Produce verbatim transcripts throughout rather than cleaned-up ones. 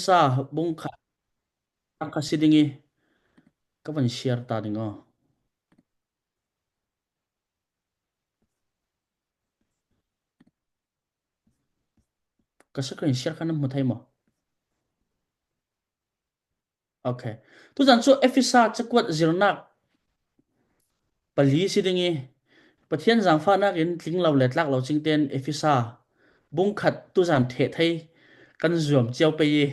Efesa bung khat, a kha si ding i, ka van share ta ding aw. Ka screen share kha na hmu thei maw? Ok. Tuzan chu Efesa cakuat zirnak pali si ding i, Pathian zangfahnak in tling lo le tlak lo cingten Efesa bung khat tuzan theh thei kan zuam cio pei i,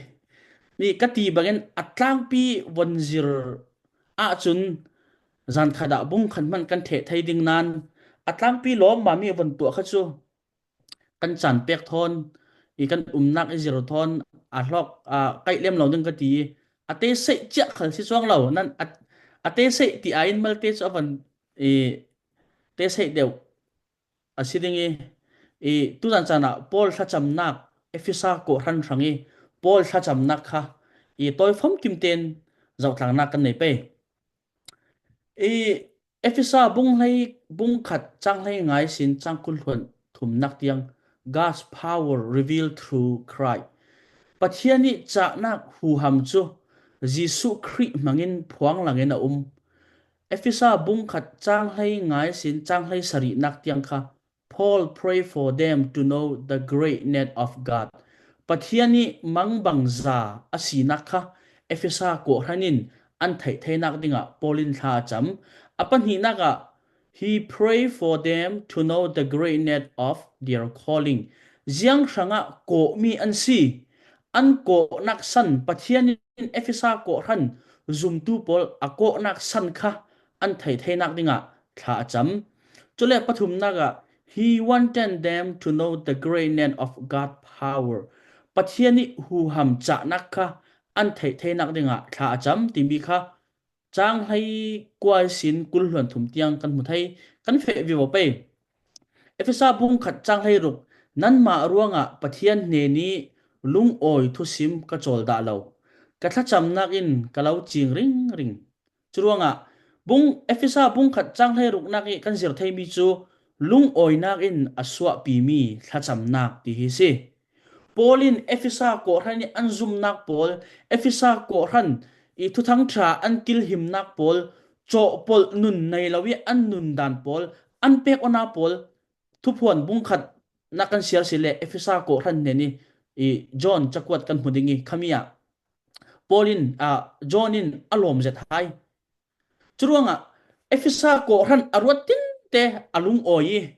ni ka ti bangin a tlangpi von zir ahcun zan khat ah bung khat hmanh kan theh thei ding nan a tlangpi lawmmami von tuah kha cu kan caan pek thawn i kan umnak i zir thawn a hlawk, aa, kaih lem lo ding ka ti i, a teseih ciah khal si cuang lo nan a, a teseih ti aiin malte cu a van i teseih deuh a si ding i, i tuzan caan ah Paul thlacamnak, Efesa kawhhran hrang i Paul thlacamnak kha i tawi famkim tein zohtlangnak kan nei pei. I Efesa bung hlei, bung khat cang hlei ngai sin cang kul hluan thumnak tiang, God's power revealed through Christ. Pathian i cahnak huham cu Jesuh Khrih hmangin phuang langin a um. Efesa bung khat cang hlei ngai sin cang hlei sarihnak tiang kha, Paul pray for them to know the great need of God. Pathian i mangbangza a sinak kha Efesa kawhhran in an theih theinak dingah Paul in thla a cam. A pahnihnak ah, he pray for them to know the great need of their calling. Ziang hrangah kawhmi an si, an kawhnak san, Pathian in Efesa kawhhran zumtu pawl a kawhnak san kha an theih theinak dingah thla a cam. Cule pathumnak ah, he wanted them to know the great need of God power. Pathian i huham cahnak kha an theih theinak dingah thla a cam timi kha cang hlei kua sin kul hluan thum tiang kan hmu thei, kan feh vivo pei. Efesa bung khat cang hlei ruk, nanmah ruangah Pathian hnen i lungawi thusim ka cawl dah lo. Ka thlacamnak in ka lo cing ringring. Curuangah bung, Efesa bung khat cang hlei ruknak i kan zir theimi cu lungawinak in a suahpimi thlacamnak ti hi si. Paul in Efesa kawhhran i an zumnak pawl, Efesa kawhhran i Thuthang ṭha an kilhimnak pawl, cawhpolh nun nei lo i an nundan pawl, an pek awna pawl, Thuphuan bung khat nak kan siar si le Efesa kawhhran hnen i, i John cakuat kan hmu ding i, khami ah Paul in, ah, John in a lawm zet hai. Curuangah Efesa kawhhran a ruat tinte a lungawi i,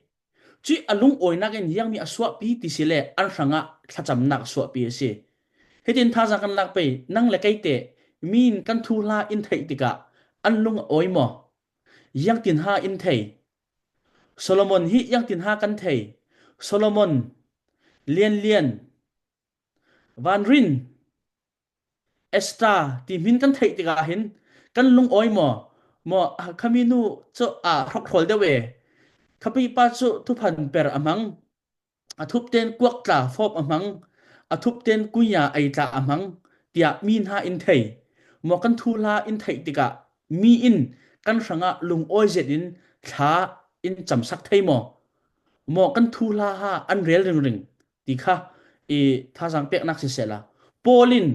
cuih a lungawinak in ziangmi a suahpi ti si le an hrangah thlacamnak a suahpi a si. Hitin thazaang kan lak pei, nang le keite mi in kan thuhla in theih tikah an lung a awi maw? Ziangtin ha in thei? Solomon hi ziangtin ha kan thei? Solomon, Lianlian, Vanrin, Esther ti hmin kan theih tikah hin kan lungawi maw? Maw, ah, khami nu cu a hrokhrawl deuh e. Khapi pa cu thuphan per a hmang, a thupten kuak tla fawp a hmang, a thupten kuia ei tla a hmang, tiah mi hna in thei. Maw kan thuhla in theih tikah mi in kan hrangah lungawi zet in thla in camsak thei maw? Maw kan thuhla ha an rel ringring ti kha i thazaang peknak sisehla, Paul in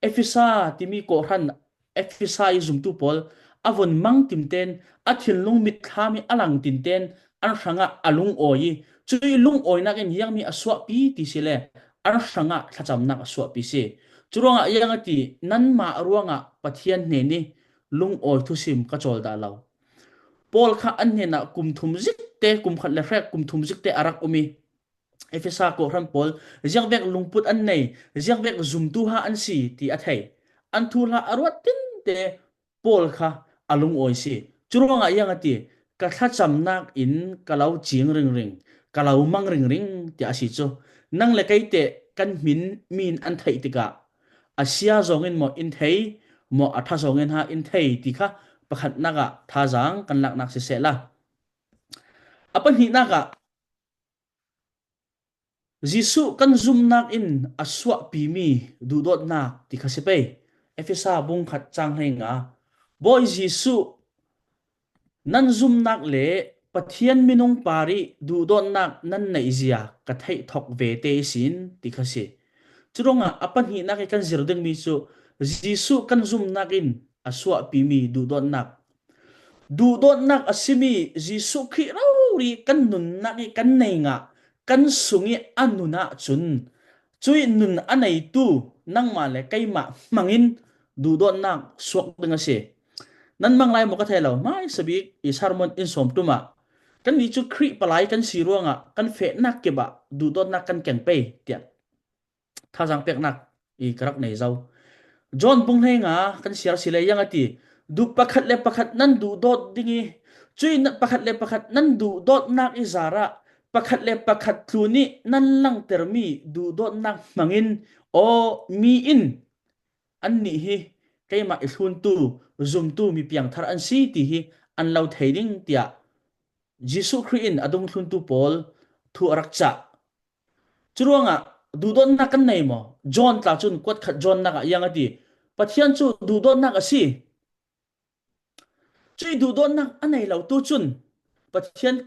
Efesa timi kawhhran, Efesa i zumtu pawl a vun mang tinten, a thinlung mitthlam i a lang tinten an hrangah a lungawi i, cuih lungawinak in ziangmi a suahpi ti si le an hrangah thlacamnak a suahpi si. Curuangah ziang a ti, nanmah ruangah Pathian hnen i lungawi thusim ka cawl dah lo. Paul kha an hnenah kum thum zikte, kum khat le hrek kum thum zikte a rak um i, Efesa kawhhran pawl ziangvek lungput an nei, ziangvek zumtu ha an si ti a thei. An thuhla a ruat tinte Paul kha a lungawi si. Curuangah ziang a ti, ka thlacamnak in ka lo cing ringring, ka lo mang ringring, tiah a si cu. Nang le keite kan hmin mi in an theih tikah a sia zongin maw in thei, maw a ṭha zongin ha in thei ti kha pakhatnak ah thazaang kan laknak sisehla, a pahnihnak ah Jesuh kan zumnak in a suahpimi duhdawtnak ti kha si pei. Efesa bung khat cang hlei nga, Bawi Jesuh nan zumnak le Pathian minung par i duhdawtnak nan neihzia ka theih thok ve te ihsin ti kha si. Curuangah a pahnihnak i kan zir dingmi cu Jesuh kan zumnak in a suahpimi duhdawtnak, duhdawtnak a simi Jesuh Khrih rori kan nunnak i kan nei ngah, kan sung i a nun ahcun, cuih nun a neitu nangmah le keimah hmangin duhdawtnak suak ding a si. Nan mang lai maw ka thei lo, hmaisabik i sermon in sawm ṭum ah, kannih cu Khrih palai kan si ruangah kan fehnak kip ah duhdawtnak kan keng pei, tiah thazaang peknak i ka rak nei zo. John bung hleinga kan siar si le ziang a ti, duh pakhat le pakhat nan duhdawt ding i, cuih na-, pakhat le pakhat nan duhdawtnak i zarah pakhat le pakhat tlun i nan langtermi duhdawtnak hmangin aw mi in annih hi keimah i thluntu, zumtu mi piangthar an si ti hi an lo thei ding, tiah Jesuh Khrih in a dungthluntu pawl thu a rak cah. Curuangah duhdawtnak kan nei maw? John tla cun kuat khat John nak ah ziang a ti, Pathian cu duhdawtnak a si. Cuih duhdawtnak a nei lo tu cun Pathian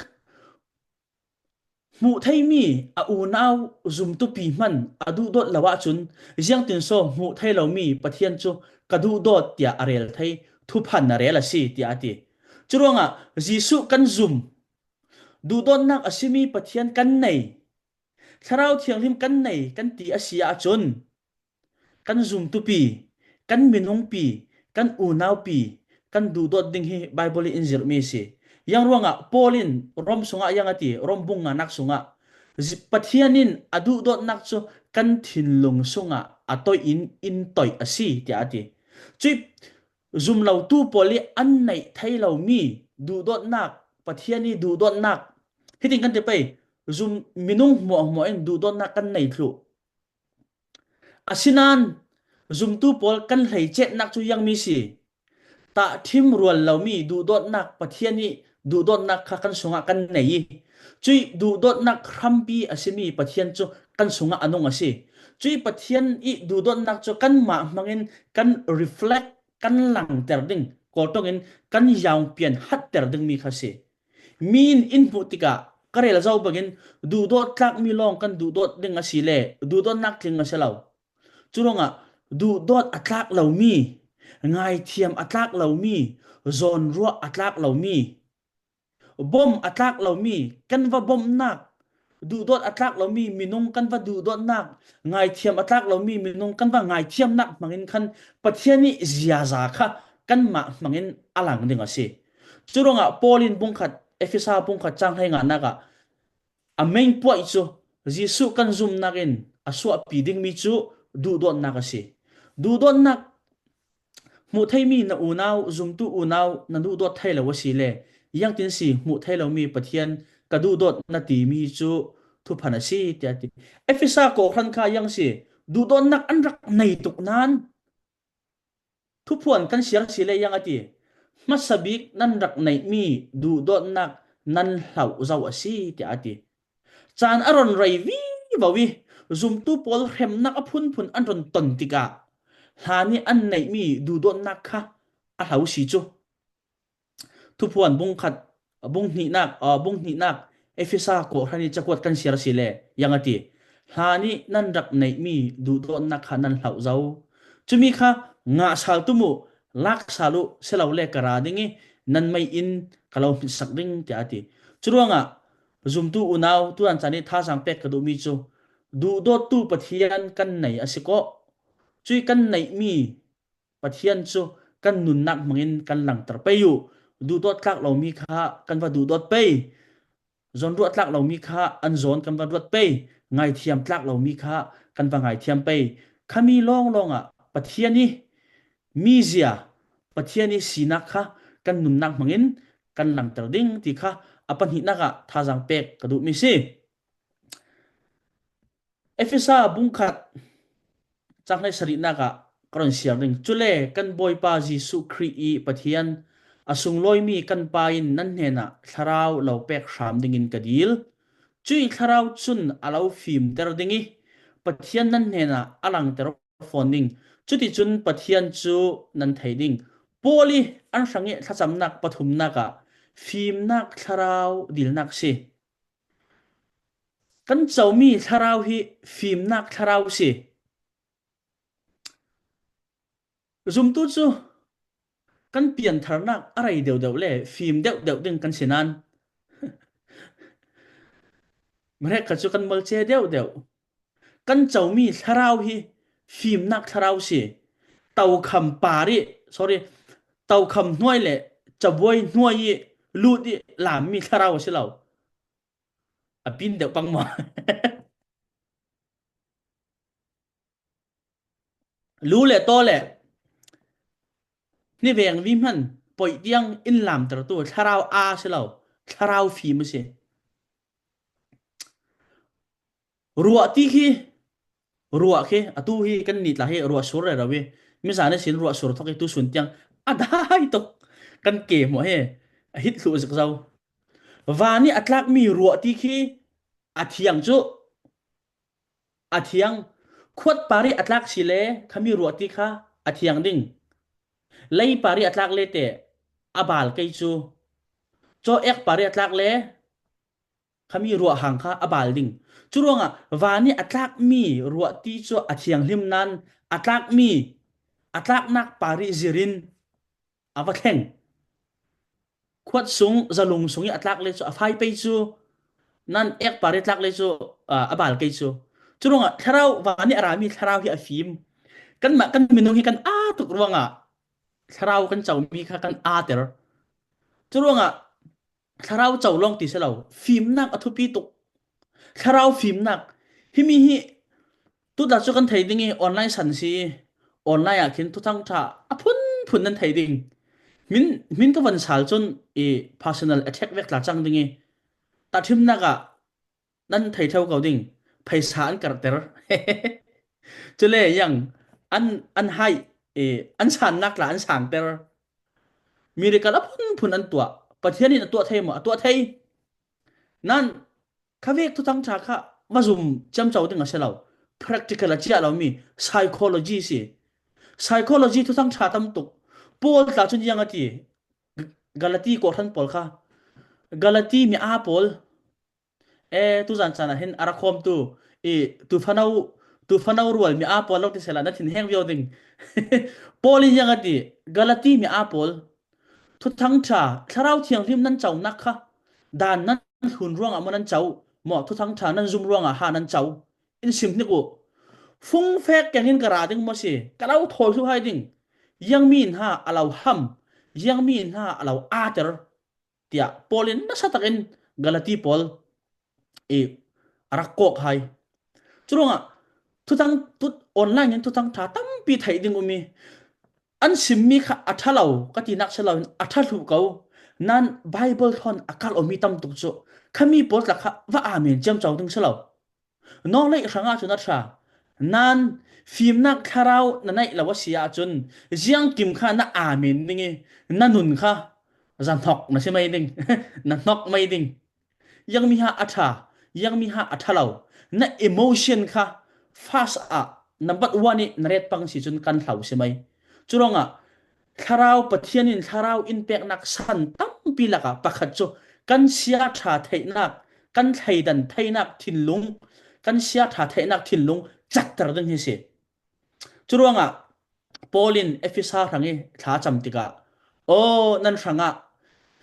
hmuh theimi a unau zumtupi hman a duhdawt lo ahcun, ziangtin so hmuh thei lomi Pathian cu ka duhdawt tiah a rel thei, thuphan a rel a si, tiah a ti. Curuangah Jesuh kan zum, duhdawtnak a simi Pathian kan nei, Thlarau Thianghlim kan nei kan ti a si ahcun, kan zumtupi, kan minungpi, kan unaupi, kan duhdawt ding hi Baibal in in zirhmi a si. Ziang ruangah Paul in Rom sungah ziang a ti, Rom bung nganak sungah, zi-, Pathian in a duhdawtnak cu kan thinlung sungah a toih in in toih a si, tiah a ti. Cuih zum lotu pawl i an neih thei lomi duhdawtnak, Pathian i duhdawtnak, hitin kan ti pei, zum minung hmuahhmuah in duhdawtnak kan nei thluh. Asinain zumtu pawl kan hleicetnak cu ziangmi si. Tahṭhim rual lomi duhdawtnak, Pathian i duhdawtnak kha kan sungah kan nei i, cuih duhdawtnak hrampi a simi Pathian cu kan sungah a nung a si. Cuih Pathian i duhdawtnak cu kanmah hmangin kan reflect, kan langter ding, Kawl ṭongin kan yaungpian hatter dingmi kha si. Mi in in hmuh tikah ka rel zo bangin duhdawt tlakmi lawng kan duhdawt ding a si le duhdawtnak tling a si lo. Curuangah duhdawt a tlak lomi, ngaithiam a tlak lomi, zawnruah a tlak lomi, bawmh a tlak lomi, kan va bawmhnak, duhdawt a tlak lomi minung kan va duhdawtnak, ngaithiam a tlak lomi minung kan va ngaithiamnak hmangin khan Pathian i ziaza kha kanmah hmangin a lang ding a si. Curuangah Paul in bungkhat, Efesa bungkhat cang hleinganak ah a main point cu Jesuh kan zumnak in a suahpi dingmi cu duhdawtnak a si. Duhdawtnak, hmuh theimi na unau, zumtu unau na duhdawt thei lo a si le, ziangtin si hmuh thei lomi Pathian ka duhdawt na timi cu thuphan a si, tiah a ti. Efesa kawhhran kha ziang si, duhdawtnak an rak nei tuk nain, thuphuan kan siar si le ziang a ti, hmasa bik nan rak neihmi duhdawtnak nan hloh zo a si, tiah a ti. Caan a ron rei vivo i zumtu pawl hremnak a phunphun an ron ton tikah hlan i an neihmi duhdawtnak kha a hlo si cu. Thuphuan bungkhat, bung hnihnak, aw, bung hnihnak, Efesa kawhhran i cakuat kan siar si le ziang a ti, hlan i nan rak neihmi duhdawtnak kha nan hloh zo. Cumi kha ngah sal tum uh, lak sal uh, si lo le ka ra ding i nan mei in ka lo hmitsak ding, tiah a ti. Curuangah zumtu unau, tudan caan i thazaang pek ka duhmi cu duhdawttu Pathian kan nei a si kawh. Cuih kan neihmi Pathian cu kan nunnak hmangin kan langter pei uh. Duhdawt tlak lomi kha kan va duhdawt pei. Zawnruah tlak lomi kha an zawn kan va ruat pei. Ngaithiam tlak lomi kha kan va ngaithiam pei. Khami lawnglawng ah Pathian i mizia, Pathian i sinak kha kan nunnak hmangin kan langter ding ti kha a pahnihnak ah thazaang pek ka duhmi si. Efesa bungkhat cang hleisarihnak ah ka ron siar ding. Cule kan Bawipa Jesuh Khrih i Pathian, a sunglawimi kan Pa in nan hnenah thlarau lo pek hram dingin ka dil. Cuih thlarau cun a lo fimter ding i Pathian nan hnenah a langter fawn ding. Cuticun Pathian cu nan thei ding. Paul i an hrang i thlacamnak pathumnak ah fimnak thlarau dilnak si. Kan comi thlarau hi fimnak thlarau si. Zumtu cu kan piantharnak a rei deuhdeuh le fim deuhdeuh ding kan si nain, hrekkhat cu kan molce deuhdeuh. Kan comi thlarau hi fimnak thlarau si. Tokham par i, sorry, tokham hnuai le cabuai hnuai i lut i lammi thlarau a si lo. A pin deuh pang maw? Lu le taw le ni veng vi hman poih tiang in lamtertu thlarau a si lo, thlarau fim a si. Ruah ti khi, ruah khi, atu hi kan nih tla hi ruah sur rero i, mizan ihsin ruah sur thawk i tu sun tiang a dai tuk kan ke maw hi, a hit thluh zik zo. Van i a tlakmi ruah ti khi a thiang cu, a thiang. Khuat par i a tlak si le khami ruah ti kha a thiang ding. Lei par i a tlak le te a bal kei cu. Caw ek par i a tlak le khami ruah hang kha a bal ding. Curuangah van i a tlakmi ruah ti cu a thianghlim nain a tlakmi, a tlaknak par i zirin a va thleng. Khuat sung, zalung sung i a tlak le cu a fai pei cu, nan ek par i tlak le cu, aa, a bal kei cu. Curuangah thlarau, van i a rami thlarau hi a fim. Kanmah kan minung hi kan aa tuk ruangah thlarau kan comi kha kan aa ter. Curuangah thlarau co lawng ti si lo, fimnak a thupi tuk. Thlarau fimnak. Himi hi tutla cu kan thei ding i online san si i online ah khin Thuthang ṭha a phunphun nan thei ding. Min, min ka van sal cun i personal attack vek tla cang ding i tahṭhimnak ah nan thei ṭheu ko ding. Phaisa an karhter. Cule yang an, an hai, i an sannak tla an sangter. Miracle a phunphun an tuah. Pathian in a tuah thei maw? A tuah thei. Nan kha vek Thuthang ṭha kha va zum ciamco ding a si lo. Practical a ciah lomi psychology si. Psychology Thuthang ṭha tam tuk. Paul tla cun ziang a ti. Galati kawhhran pawl kha. Galati mi aa pawl. E, tuzan caan ah hin a ra khawmtu i tufano, tufano rual mi aa pawl lo ti sehla na thinheng viau ding. Paul in ziang a ti, Galati mi aa pawl. Thuthang ṭha, Thlarau Thianghlim nan conak kha dan nan hlun ruangah maw nan co? Maw Thuthang ṭha nan zum ruangah ha nan co? In sim hnik uh. Fungfek keng in ka ra ding maw si? Ka lo thawi hlu hai ding. Ziangmi in ha a lo ham, ziangmi in ha a lo aater, tiah Paul in nasa takin Galati pawl i a rak kawk hai. Curuangah Thuthang, tut online in Thuthang ṭha tampi theih ding um i an simmi kha a ṭha lo ka tinak si loin a ṭha hluh ko. Nan Bible thawn a kalh awmi tam tuk cu khami pawl tla kha va amen ciamco ding si lo. Nawlei hrangah cun a ṭha. Nan fimnak thlarau na neih lo a si ahcun ziangkim kha na amen ding i na nun kha zahnok na si mai ding, na hnok mai ding. Ziangmi ha a ṭha, ziangmi ha a ṭha lo. Na emotion kha fast ah number one i na ret pang si cun kan hlo si mai. Curuangah Thlarau, Pathian in Thlarau in peknak san tampi lakah pakhat cu kan sia ṭha theihnak, kan thleidan theinak thinlung, kan sia ṭha theihnak thinlung catter ding hi si. Curuangah Paul in Efesa hrang i thla a cam tikah, aw, nan hrangah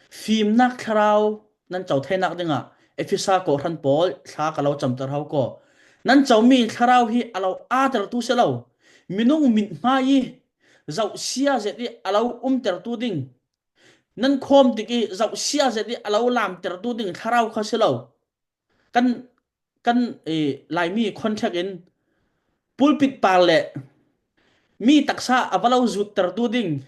fimnak thlarau nan co theinak dingah Efesa kawhhran pawl thla ka lo camter ho kaw. Nan comi thlarau hi a lo aatertu si lo. Minung mithmai i zohsia zet i a lo umtertu ding, nan khawm tik i zohsia zet i a lo lamtertu ding thlarau kha si lo. Kan, kan, eh, Laimi context in pulpit par le mi taksa a va lo zuttertu ding,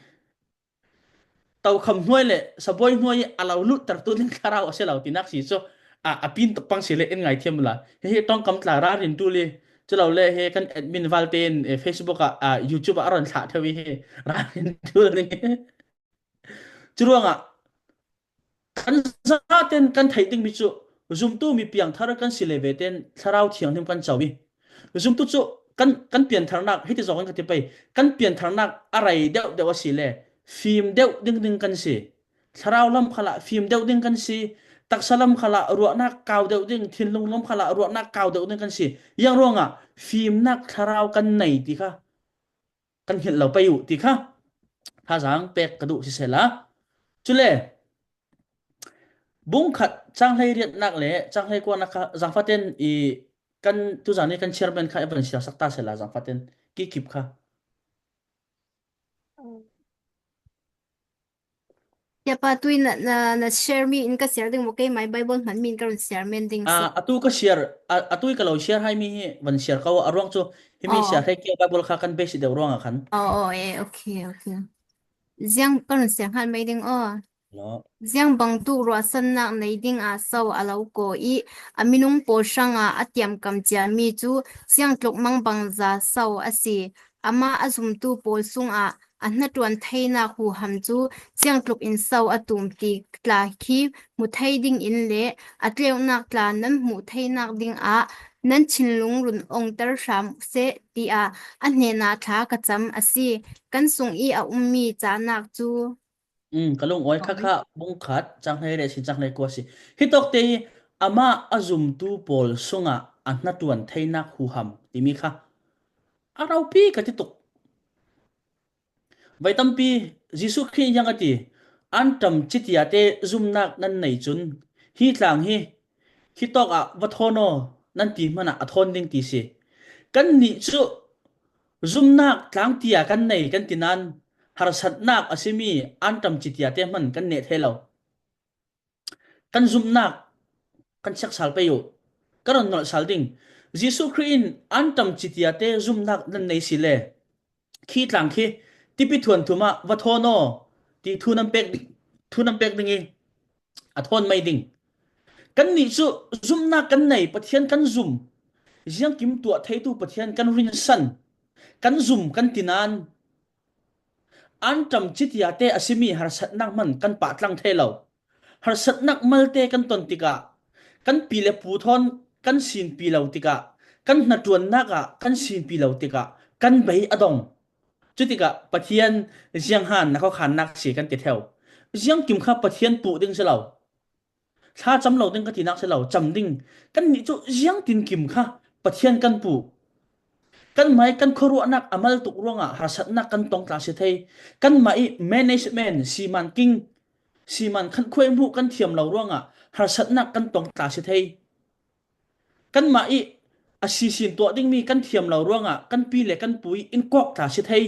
tokham hnuai le sabuai hnuai i a lo luttertu ding thlarau a si lo tinak si cu a, a pin tuk pang si le in ngaithiam la. Hi, hi tongkam tla ralrin tul i cu lo le hi kan admin val tein, eh, Facebook ah, ah, YouTube ah a ron thlah theu i hi ralrin tul ding. Curuangah kan zaten kan theih dingmi cu zumtu mi piangthar kan si le ve tein Thlarau Thianghlim kan co i zumtu cu kan, kan piantharnak, hiti zong in ka ti pei, kan piantharnak a rei deuh deuh a si le fim deuh ding ding kan si. Thlarau lam khalah fim deuh ding kan si, taksa lam khalah ruahnak kau deuh ding, thinlung lam khalah ruahnak kau deuh ding kan si. Ziang ruangah fimnak thlarau kan nei ti kha kan hngilh lo pei uh ti kha thazaang pek ka duh sisela. Cule bung khat cang hleiriatnak le cang hleikuanak kha zangfaten i kan tuzan i kan chairman kha i van siarsak ta sela zangfaten kikip kha. Siapa, tui na, na, na share mi in ka share ding maw, keimai Bible hman mi in ka run share men ding si. Ah, atu ka share, a, atu i ka lo share hai mi hi van share ko a ruang cu himi share hai kia Bible kha kan basic deuh ruang a khan. Oh, oh, eh, okay, okay. Ziang ka run share hal mai ding aw. Ziang bangtuk ruahsannak nei dingah so a lo kaw i a minung pawl hrangah a tiamkam ciami cu ziangtluk mangbangza so a si. Amah a zumtu pawl sungah a hnaṭuan theinak huham cu ziangtluk in so a tum ti tla khi hmu thei dingin le a tleunak tla nan hmuh theinak dingah nan thinlung run ongter hram seh, tiah a hnenah thla ka cam a si. Kan sung i a ummi cahnak cu. Um, ka lungawi khakha bung khat cang hleiriat sin cang hleikua si. Hitawkte hi amah a zumtu pawl sungah a hnaṭuan theinak huham timi kha a ropi ka ti tuk. Vai tampi Jesuh Khrih in ziang a ti, an ṭam citiate zumnak nan nei cun hi tlang hi hitawkah va thawn aw nan ti hmanah a thawn ding ti si. Kannih cu zumnak tlangtia kan nei kan ti nain harsatnak a simi an ṭam citiate hman kan neh thei lo. Kan zumnak kan check sal pei uh, kan run nolh sal ding. Jesuh Khrih in an ṭam citiate zumnak nan nei si le khi tlang khi tipi thuanthum ah va thawn aw ti thu nan pek ding, thu nan pek ding i a thawn mai ding. Kannih cu zumnak kan nei, Pathian kan zum, ziangkim tuah theitu Pathian kan rinsan, kan zum kan ti nain an ṭam citiate a simi harsatnak hman kan pahtlang thei lo. Harsatnak malte kan ton tikah kan pi le pu thawn kan sinpi lo tikah kan hnaṭuannak ah kan sinpi lo tikah kan bei a dong. Cutikah Pathian zianghan na khuakhannak si kan ti theu. Ziangkim kha Pathian puh ding si lo. Thlacam lo ding ka tinak si lo, cam ding. Kannih cu ziangtinkim kha Pathian kan puh. Kanmah i kan khuaruahnak a mal tuk ruangah harsatnak kan tong tla si thei. Kanmah i management, siman king, siman khan khuai hmuh kan thiam lo ruangah harsatnak kan tong tla si thei. Kanmah i a sisin tuah dingmi kan thiam lo ruangah kan pi le kan pu i in kawk tla si thei.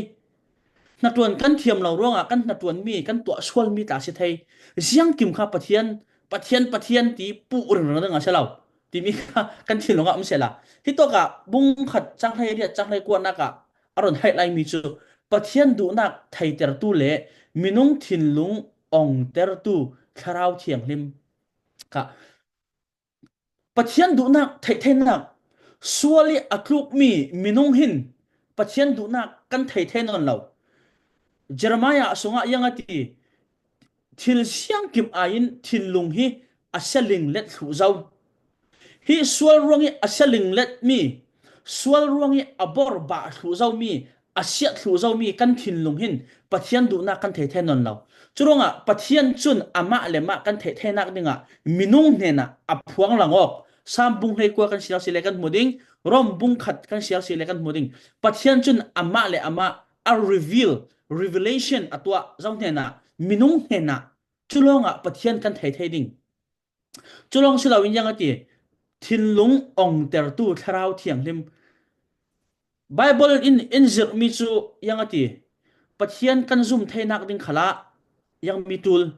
Hnaṭuan kan thiam lo ruangah kan hnaṭuanmi, kan tuah sualmi tla si thei. Ziangkim kha Pathian, Pathian, Pathian ti puh ringring ding a si lo timi kha kan thinlung ah um sehla. Hitawkah bung khat cang hleiriat cang hleikuanak ah a run haih laimi cu Pathian duhnak theitertu le minung thinlung ongtertu Thlarau Thianghlim kha Pathian duhnak theih theinak, sual i a tlukmi minung hin Pathian duhnak kan thei thei nawn lo. Jeremiah sungah ziang a ti, thil siangkim aiin thinlung hi a sia linglet thluh zo. Hi sual ruang i a sia lingletmi, sual ruang i a bor bah thluh zomi, a siat thluh zomi kan thinlung hin Pathian duhnak kan thei thei nawn lo. Curuangah Pathian cun amah le mah kan theih theinak dingah minung hnenah a phuang lang awk. Salm bung hleikua kan siar si le kan hmu ding, Rom bung khat kan siar si le kan hmu ding. Pathian cun amah le amah a reveal, revelation a tuah zo hnenah, minung hnenah, cu lawngah Pathian kan thei thei ding. Cu lawng si loin ziang a ti, thinlung ongtertu Thlarau Thianghlim. Baibal in in zirhmi cu ziang a ti, Pathian kan zum theinak ding khalah ziang mi ṭul.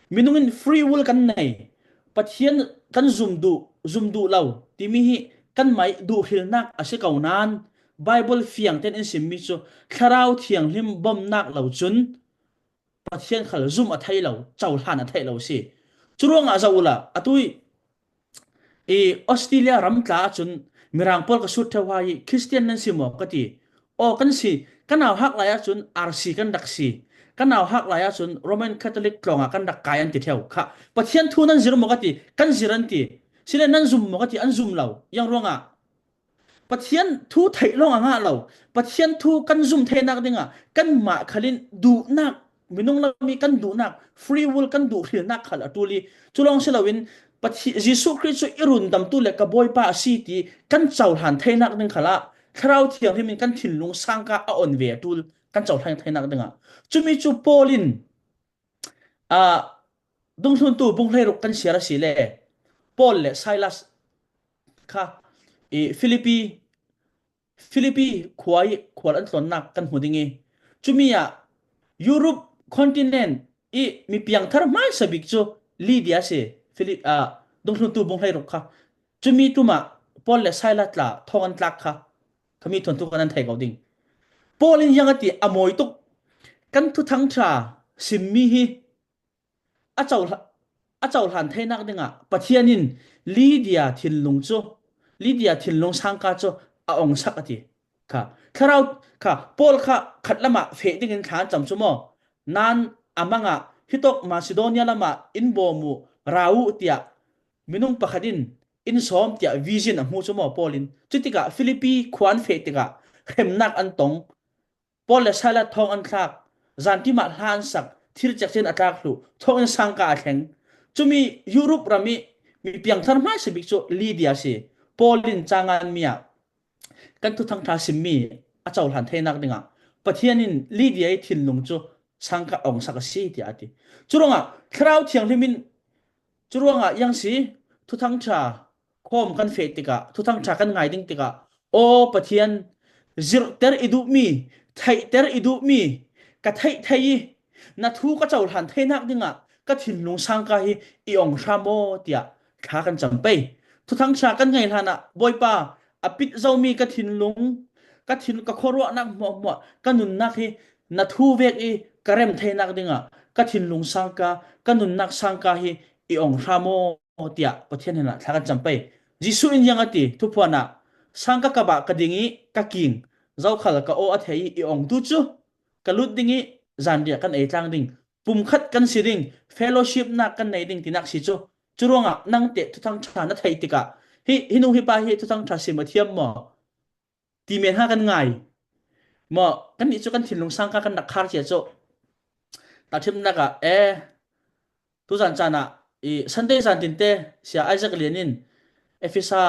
Minung in free will kan nei, Pathian kan zum duh, zum duh lo timi hi kanmah i duhhrilnak a si ko nain Baibal fiang tein in simmi cu Thlarau Thianghlim bomnak lo cun Pathian khal zum a thei lo, cohlan a theih lo si. Curuangah zoh uhla, atu i Australia ram tla ahcun Mirang pawl ka sut ṭheu hai i Khristian nan si maw ka ti. Aw, kan si, ka nauhak lai ahcun R C kan rak si. Ka nauhak lai ahcun Roman Catholic tlawng ah kan rak kai an ti ṭheu kha. Pathian thu nan zir maw ka ti, kan zir an ti. Sile nan zum maw ka ti, an zum lo. Ziang ruangah Pathian thu theih lawng a ngah lo. Pathian thu kan zum theinak dingah kanmah khalin duhnak, minung lami kan duhnak, free will kan duh hrilnak khal a ṭul i, cu lawng si loin Pathian, Jesuh Khrih cu i rundamtu le ka Bawipa a si ti kan cohlan theinak ding khalah Thlarau Thianghlim in kan thinlung sangka a on ve a ṭul. kan cohlan theinak dingah. Cumi cu Paul in, aa, Dungthluntu bung hleiruk kan siar a si le Paul le Silas kha, i Philippi, Philippi khua i khual an tlawnnak kan hmu ding i, cumi ah Europe continent i mi piangthar hmaisa bik cu Lydia si. Philip, aa, Dungthluntu bung hleiruk kha. Cumi tumah Paul le Silas tla thawng an tlak kha, khami thuanthu kan an thei ko ding. Paul in ziang a ti a mawi tuk. Kan Thuthang ṭha simmi hi a cohla-, a cohlan theinak dingah Pathian in Lydia thinlung cu, Lydia thinlung sangka cu a ongsak a ti. Kha, thlarau kha, Paul kha khat lamah feh dingin thla an cam cu maw? Nan a mangah hitawk Macedonia lamah in bawm uh, ra uh tiah minung pakhat in in sawm tiah vision a hmu cu maw Paul in? Cutikah Philippi khua an feh tikah hremnak an tong. Paul le Silas thawng an thlak, zanṭim ah hla an sak, thir ciakcin a tlak hluh, thawnginn sangka a thleng. Cumi Europe ram i mi piangthar hmaisa bik cu Lydia si. Paul in cang an mi ah kan Thuthang ṭha simmi a cohlan theinak dingah Pathian in Lydia i thinlung cu sangka ongsak a si, tiah a ti. Curuangah Thlarau Thianghlim in, curuangah iang si, Thuthang ṭha khawm kan feh tikah, Thuthang ṭha kan ngai ding tikah, aw Pathian, zirhter i duhmi, theihter i duhmi, ka theih thei i, na thu ka cohlan theinak dingah ka thinlung sangka hi i ong hram aw, tiah thla kan cam pei. Thuthang ṭha kan ngai hlanah, Bawipa, a pit zomi ka thinlung, ka thin, ka khuaruahnak hmuahhmuah, ka nunnak hi na thu vek i ka rem theinak dingah ka thinlung sangka, ka nunnak sangka hi i ong hram aw, tiah Pathian hnenah thla kan cam pei. Jesuh in ziang a ti, thuphuan ah, sangka kap ah ka ding i ka king, zokhal ka aw a thei i i ongtu cu ka lut ding i zanriah kan ei tlang ding, pumkhat kan si ding, fellowship nak kan nei ding tinak si cu. Curuangah nang teh Thuthang ṭha na theih tikah, hi, hi nu hi pa hi Thuthang ṭha sim a thiam maw? Ti men ha kan ngai. Maw, kannih cu kan thinlung sangka kan rak khar cia cu. Tahṭhimnak ah, eh, tuzan caan ah, i Sunday zan tinte, Sia Isaac Lian in Efesa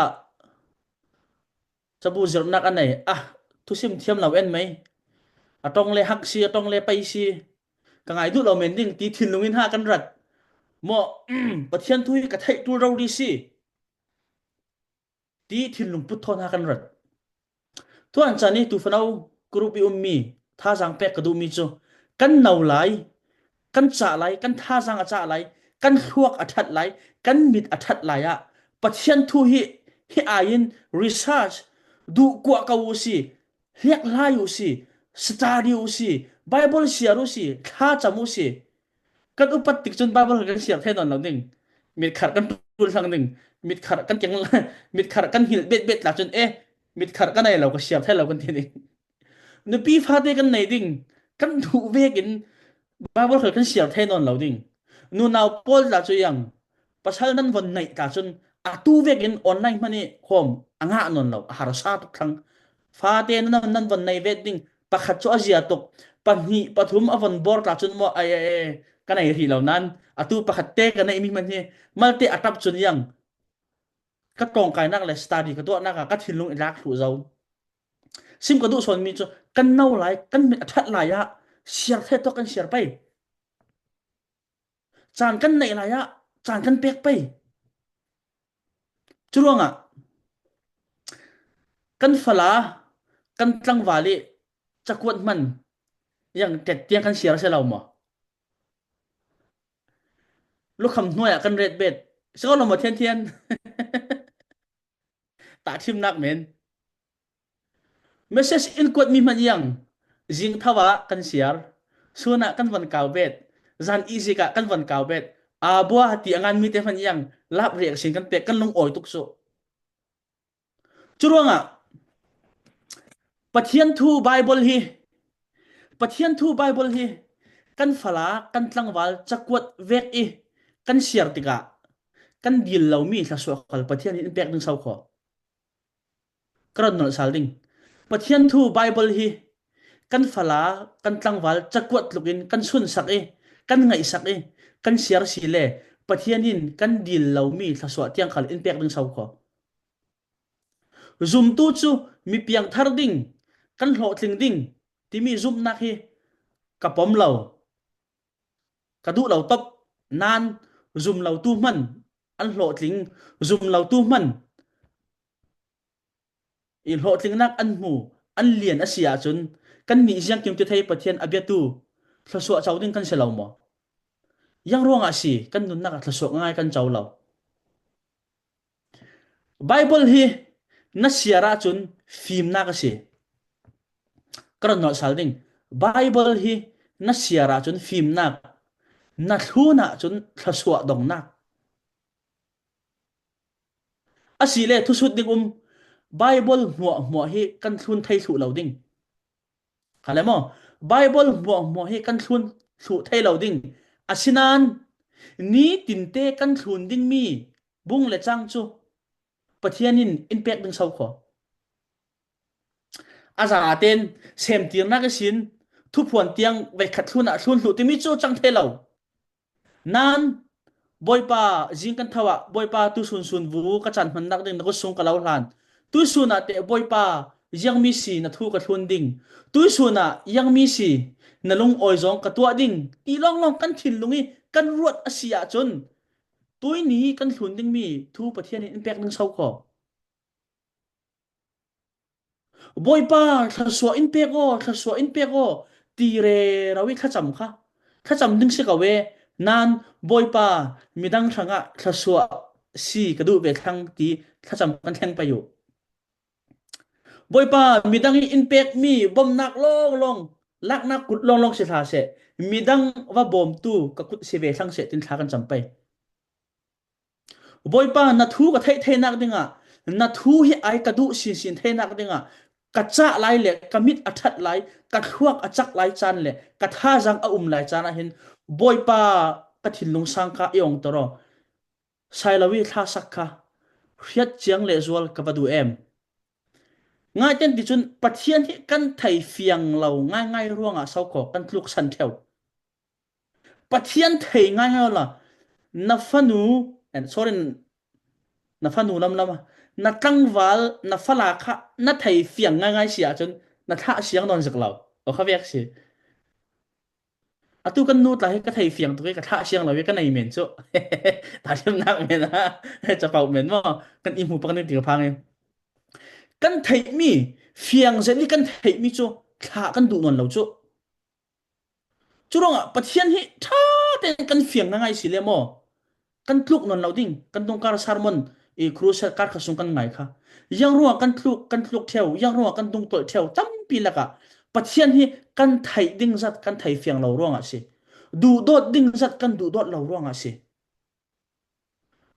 cabu zirhnak a nei. Ah, thusim thiam lo en mei. A ṭong le hak si, a ṭong le pei si. Ka ngai duh lo men ding, ti thinlung in ha kan rat. Maw, Pathian thu hi ka theih ṭul rori si, ti thinlung put thawn ha kan rat. Tuan caan i tuufano group i ummi thazaang pek ka duhmi cu kan no lai, kan cah lai, kan thazaang a cah lai, kan thluak a ṭhat lai, kan mit a ṭhat lai ah Pathian thu hi, hi ai in research duh kuah ko u si, hliak hlai u si, study u si, Bible siar u si, thla cam u si. Kan upat tik cun Bible kan siar thei nawn lo ding. Mitkhar kan ṭul hlang ding. Mitkhar kan keng, mitkhar kan hngilh betbet tla cun, eh, mitkhar kan nei lo, ka siar thei lo kan ti ding. Nupi fate kan nei ding. Kan duh vekin Bible khal kan siar thei nawn lo ding. Nunau pawl tla cu iang, pasal nan von neih tla cun atu vekin online hmanh i khawm a ngah nawn lo, a harsa tuk thlang. Fate nan, nan von nei vet ding, pakhat cu a zia tuk, pahnih, pathum a von bor tla cun maw, ai, ai, ai, ka nei rih lo nan, atu pakhat te ka neihmi hmanh hi malte a ṭap cun iang, ka ṭawngkainak le study ka tuahnak ah ka thinlung i lak hluh zo. Sim ka duh sawnmi cu kan no lai, kan mit a ṭhat lai ah siar thei tawk kan siar pei. Caan kan neih lai ah caan kan pek pei. Curuangah kan fala, kan tlangval i cakuat hman iang tet tiang kan siar a si lo maw? Lukham hnuai ah kan ret bet si ko lo maw, Thian Thian? Tahṭhimnak men. Message in kuatmi hmanh iang, zing tho ah kan siar, sun ah kan von kau bet, zan ihzik ah kan von kau bet, aa bua ti a nganmi te hmanh iang, lap reaction kan pek, kan lung awi tuk cu. Curuangah Pathian thu Bible hi, Pathian thu Bible hi kan fala, kan tlangval cakuat vek i kan siar tikah kan dil lomi thluasuah khal Pathian in in pek ding so kho. Ka ron nolh sal ding. Pathian thu Bible hi kan fala, kan tlangval cakuat tlukin kan sunsak i, kan ngaihsak i, kan siar si le Pathian in kan dil lomi thluasuah tiang khal in pek ding so kho. Zumtu cu mi piangthar ding, kan hlawhtling ding, timi zumhnak hi ka pom lo, ka duh lo top. Nan zumlotu hman an hlawhtling, zumlotu hman i hlawhtlingnak an hmu, an lian a si ahcun kannih ziangkim ti thei Pathian a biatu thluasuah co ding kan si lo maw? Ziang ruangah a si, kan nunnak ah thluasuah ngai kan co lo. Baibal hi na siar ahcun fimnak a si. Ka run nawlh sal ding. Baibal hi na siar ahcun fimnak, na thlun ahcun thluasuah dongnak. Asile thusut ding um, Baibal hmuahhmuah hi kan thlun thei thluh lo ding. Kha le maw? Baibal hmuahhmuah hi kan thlun thluh thei lo ding. Asinain ni tinte kan thlun dingmi bung le cang cu Pathian in in pek ding so kho. A zaten semtirnak ihsin thuphuan tiang veikhat thlun ah thlun thluh timi cu cang thei lo. Nan, Bawipa, zing kan tho ah, Bawipa, tu sunsun vu ka caan hmannak ding na kut sung ka lo hlan. Tuisun ah teh, Bawipa, ziangmi si na thu ka thlun ding. Tuisun ah ziangmi si na lungawi zong ka tuah ding, ti lawnglawng kan thinlung i kan ruat a si ahcun, tuini kan thlun dingmi thu Pathian in in pek ding so kho. Bawipa, thluasuah in pek aw, thluasuah in pek aw, ti rero i thlacam kha, thlacam ding si ko e. Nan, Bawipa, midang hrangah thluasuah si ka duh ve thlang, ti thlacam kan thleng pei uh. Bawipa, midang i in pekmi bawmhnak lawnglawng, laknak kut lawnglawng si hlah seh, midang va bawmtu ka kut si ve thlang seh, tin thla kan cam pei. Bawipa, na thu ka theih theinak dingah, na thu hi ai ka duh sinsin theinak dingah, ka cah lai le ka mit a ṭhat lai, ka thluak a cak lai caan le ka thazaang a um lai caan ah hin, Bawipa, ka thinlung sang kha i ongter aw. Sai lo i thlasak kha, hriat ciang le zual ka va duh em? Ngaihten ti cun Pathian hi kan thei fiang lo ngaingai ruangah so kho kan tluk san ṭheu. Pathian thei ngaingai awla na fanu, and sorry, na fanu lamlam a, na tlangval, na fala kha na thei fiang ngaingai si ahcun na thlah siang nawn zik lo. Aw kha vek si. Atu kan nu tla hi ka thei fiang tuk i ka thlah siang lo i ka nei men cu. Tahṭhimnak men ah, capo men maw? Kan i hmu pak ning ti ka phang i. Kan theihmi, fiang zet i kan theihmi cu thlah kan duh nawn lo cu. Curuangah Pathian hi ṭha tein kan fiang na ngai si le maw? Kan tluk nawn lo ding, kan dungkar sermon i crusade kar kha sung kan ngai kha. Yang ruangah kan tluk, kan tluk ṭheu, yang ruangah kan dungtolh ṭheu, tampi lakah Pathian hi kan theih ding zat kan thei fiang lo ruangah a si. Duhdawt ding zat kan duhdawt lo ruangah a si.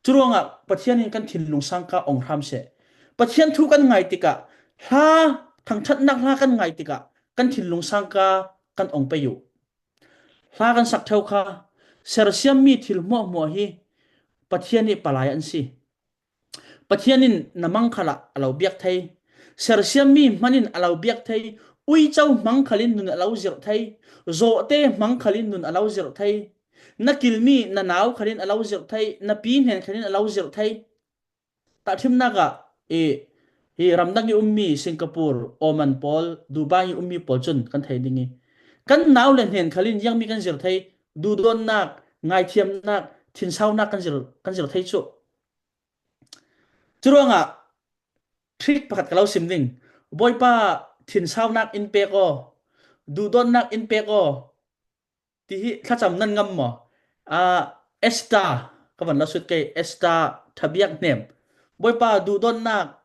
Curuangah Pathian in kan thinlung sangka ong hram seh. Pathian thu kan ngai tikah, hla, thangṭhatnak hla kan ngai tikah kan thinlung sangka kan ong pei uh. Hla kan sak ṭheu kha, sersiammi thil hmuahhmuah hi Pathian ih palai an si. Pathian in na mang khalah a lo biak thei. Sersiammi hman in a lo biak thei. Uico hmang khalin nun a lo zirh thei. Zawhte hmang khalin nun a lo zirh thei. Na kilmi na nau khalin a lo zirh thei. Na pi hnen khalin a lo zirh thei. Tahṭhimnak ah i, i ramdang i ummi Singapore, Oman pawl, Dubai i ummi pawl cun kan thei ding i, kan nau le hnen khalin ziangmi kan zirh thei, duhdawtnak, ngaithiamnak, thinsaunak kan zirh, kan zirh thei cu. Curuangah trick pakhat ka lo sim ding. Bawipa, thinsaunak in pek aw, duhdawtnak in pek aw, ti hi thlacam nan ngam maw? Ah, Esther, ka van lo sut kei, Esther Thabiak Hnem. Bawipa, duhdawtnak,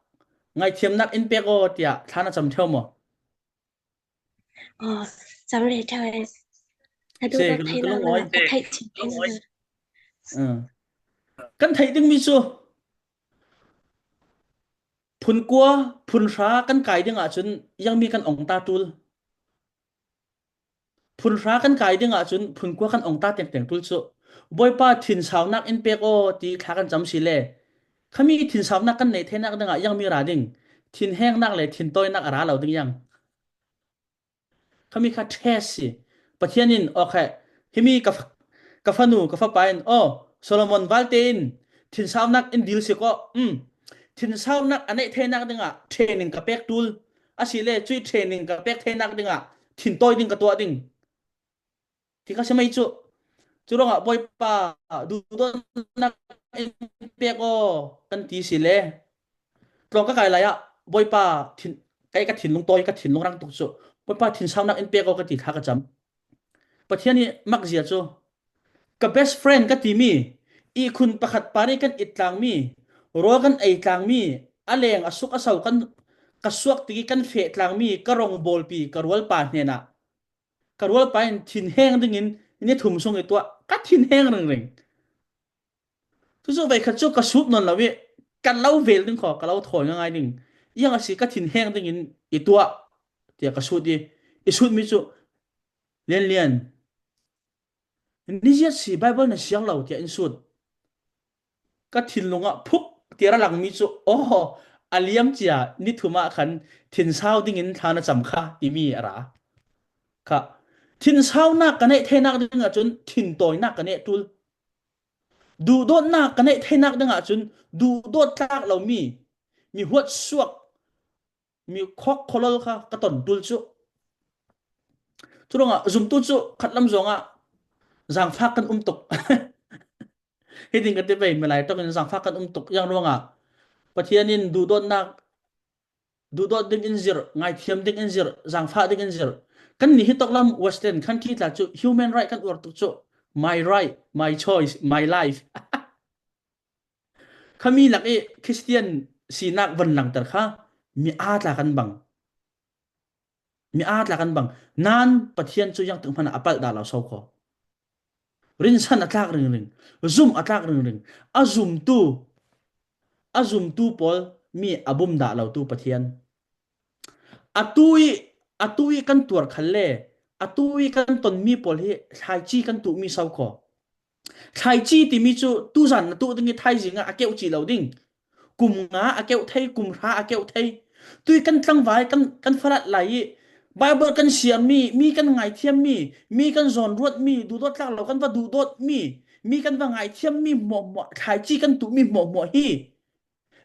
ngaithiamnak in pek aw, tiah thla na cam ṭheu maw? Aw, cam ve ṭheu e. A si, duhdawt ka, thei ka lo lungawai, ka theih chin thei lo. Ah. Kan theih dingmi cu phun kua, phun hra kan kai ding ahcun ziangmi kan ong ta ṭul. Phun hra kan kai ding ahcun phun kua kan ong ta tengteng ṭul cu. Bawipa, thinsaunak in pek aw, ti thla kan cam si le. Khami thinsaunak kan neih theinak dingah ziangmi ra ding? Thinhengnak le thintawinak a ra lo ding ziang. Khami kha test si. Pathian in, okay, himi ka fa-, ka fanu, ka fapa in, aw, Solomon valte in thinsaunak in dil si ko, um, thinsaunak a neih theinak dingah training ka pek ṭul. Asile cuih training ka pek theinak dingah thin tawi ding ka tuah ding. Ti ka si mai cu. Cu ruangah Bawipa, duhdawtnak in pek aw kan ti si le. Tlawng ka kai lai ah Bawipa, thin, kei ka thinlung tawi, ka thinlung rang tuk cu. Bawipa, thinsaunak in pek aw ka ti thla ka cam. Pathian ih makzia cu ka best friend ka timi, ihkhun pakhat par ih kan it tlangmi, rawl kan ei tlangmi, a leng a suk a sau kan, ka suak tik ih kan feh tlangmi ka rawngbawlpi ka rualpa hnenah ka rualpa in thinheng dingin ni thum sung i tuah, ka thinheng ringring. Cucu veikhat cu ka sut nawn lo ih ka lo vel ding khaw, ka lo thawi ngaingai ding. Iang a si ka thinheng dingin i tuah, tiah ka sut ih, i sutmi cu, Lian Lian, ni ziat si Baibal na siar lo, tiah in sut. Ka thinlung ah phuk tiar a langmi cu, aw, a liam cia ni thum ah khan thinsau dingin thla na cam kha, timi a ra. Kha, thinsaunak ka neih theinak ding ahcun thintawinak ka neh ṭul. Duhdawtnak ka neih theinak ding ahcun duhdawt tlak lomi, mi huat suak, mi khawk kholol kha ka ton ṭul cu. Cu ruangah zumtu cu khatlam zongah zaangfak kan um tuk. Hitin ka ti pei, milai ṭawngin zaangfak kan um tuk. Iang ruangah Pathian in duhdawtnak, duhdawt ding in zirh, ngaithiam ding in zirh, zaangfah ding in zirh. Kannih hi tawklam Western country tla cu human right kan uar tuk cu. My right, my choice, my life. Khami lak ih Khristian sinak von langter kha mi aa tla kan bang. Mi aa tla kan bang. Nan Pathian cu ziangtik hmanh ah a palh dah lo so kho. Rinsan a tlak ringring. Zum a tlak ringring. A zumtu, a zumtu pawl mi a bum dah lotu Pathian. Atu ih, atu ih kan tuar khal le atu ih kan tonmi pawl hi thlaici kan tuhmi so kho. Thlaici timi cu tuzan na tuh ding ih thaizing ah a keuh cih lo ding. Kum nga a keuh thei, kum hra a keuh thei. Tui kan tlangval kan, kan falat lai ih Baibal kan siarmi, mi kan ngaithiammi, mi kan zawnruatmi, duhdawt tlak lo kan va duhdawtmi, mi kan va ngaithiammi hmuahhmuah, thlaici kan tuhmi hmuahhmuah hi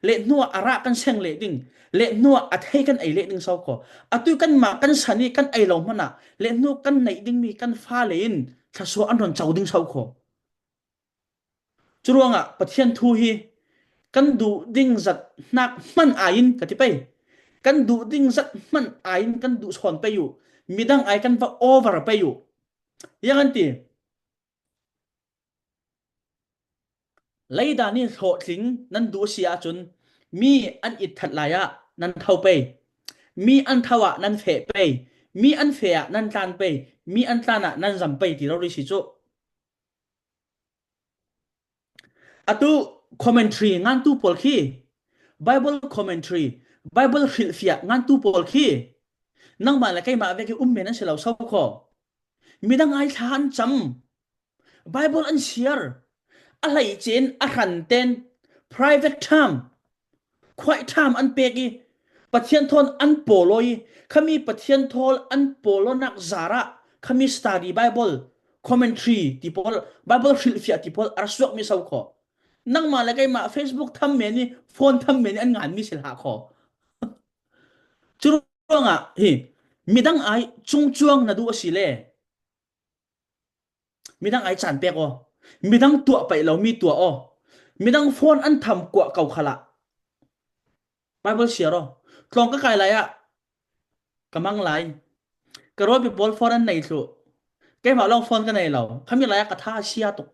le hnuah a rah kan seng leh ding, le hnuah a thei kan ei leh ding so kho. Atu kanmah kan san ih kan ei lo hmanh ah le hnu kan neih dingmi kan fale in thluasuah an run co ding so kho. Cu ruangah Pathian thu hi kan duh ding zat hnak hmanh ai in ka ti pei. Kan duh ding zat hmanh ai in kan duh sawn pei uh. Midang ai kan va over pei uh. Yang an ti. Leidan ih hlawhtling nan duh a si ahcun mi an itthat lai ah nan tho pei. Mi an tho ah nan feh pei. Mi an feh ah nan tlan pei. Mi an tlan ah nan zam pei ti rori si cu. Atu commentary ngantu pawl khi, Bible commentary, Bible hrilhfiah ngantu pawl khi nangmah le keimah vek ih um men an si lo so kho. Midang ai thla an cam. Bible an siar. A hleice in a hran ten private time, quiet time an pek ih Pathian thawn an pawlaw ih khami Pathian thawn an pawlawnak zarah khami study Bible, commentary ti pawl, Bible hrilhfiah ti pawl a ra suakmi so kho. Nangmah le keimah Facebook tham men ih phone tham men ih an nganmi si hlah kho. Cu ruangah hi midang ai cungcuang na duh a si le midang ai caan pek aw. Midang tuah paih lomi tuah aw. Midang phone an tham kuah ko khalah Bible siar aw. Tlawng ka kai lai ah ka mang lai. Ka rualpi pawl phone an nei thluh. Keimah lawng phone ka nei lo. Khami lai ah ka tha a sia tuk.